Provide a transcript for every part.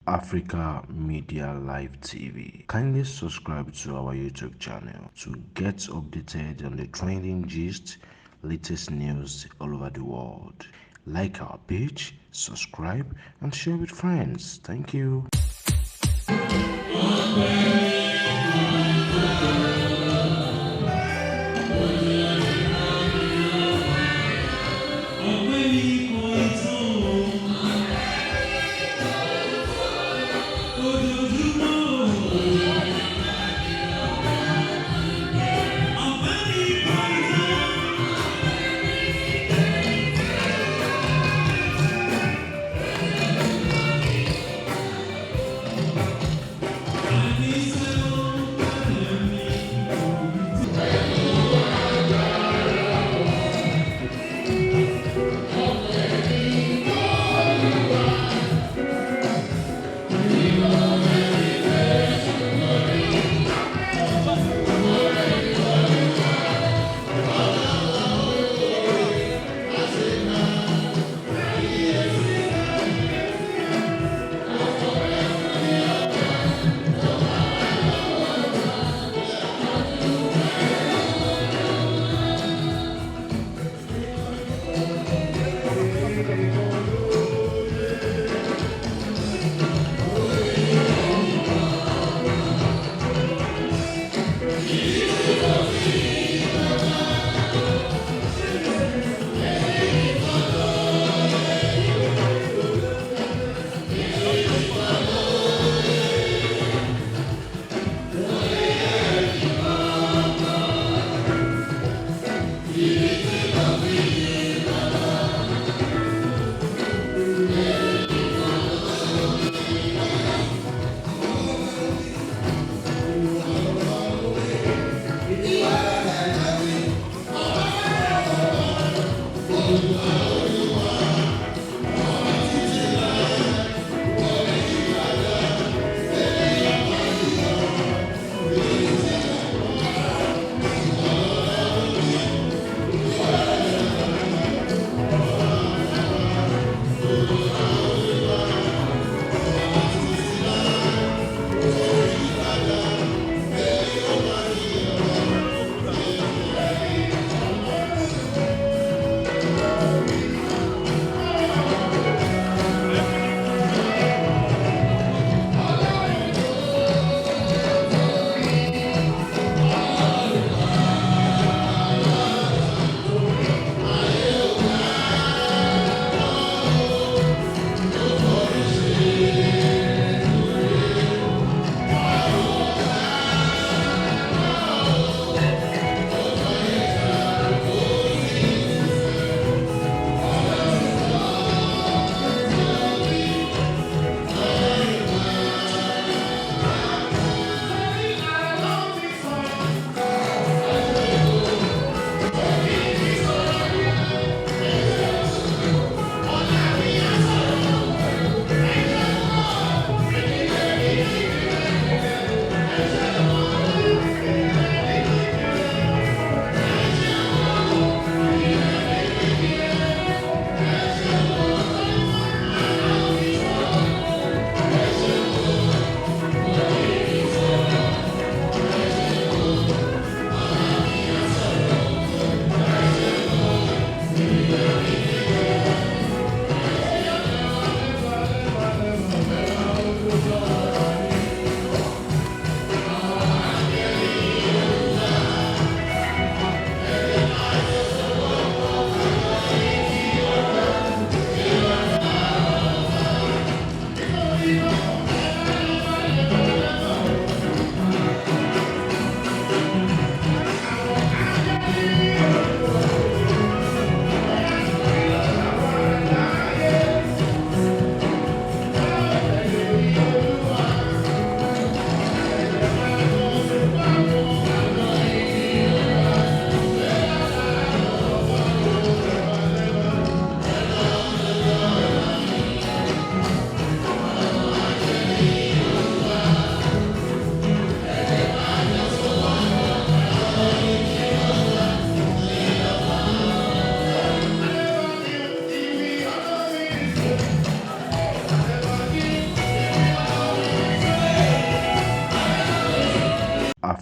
Africa Media Live TV. Kindly subscribe to our YouTube channel to get updated on the trending gist, latest news all over the world. Like our page, subscribe, and share with friends. Thank you. Ọpẹ́ mi kò ì tó o. Ojoojúmọ́ o. Ọpẹ́ mi kò ì tó. Àníṣe ọpẹ́ mi kò ì tó.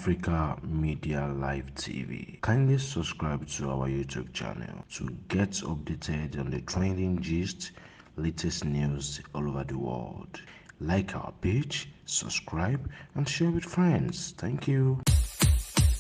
Africa Media Live TV. Kindly subscribe to our YouTube channel to get updated on the trending gist, latest news all over the world. Like our page, subscribe, and share with friends. Thank you.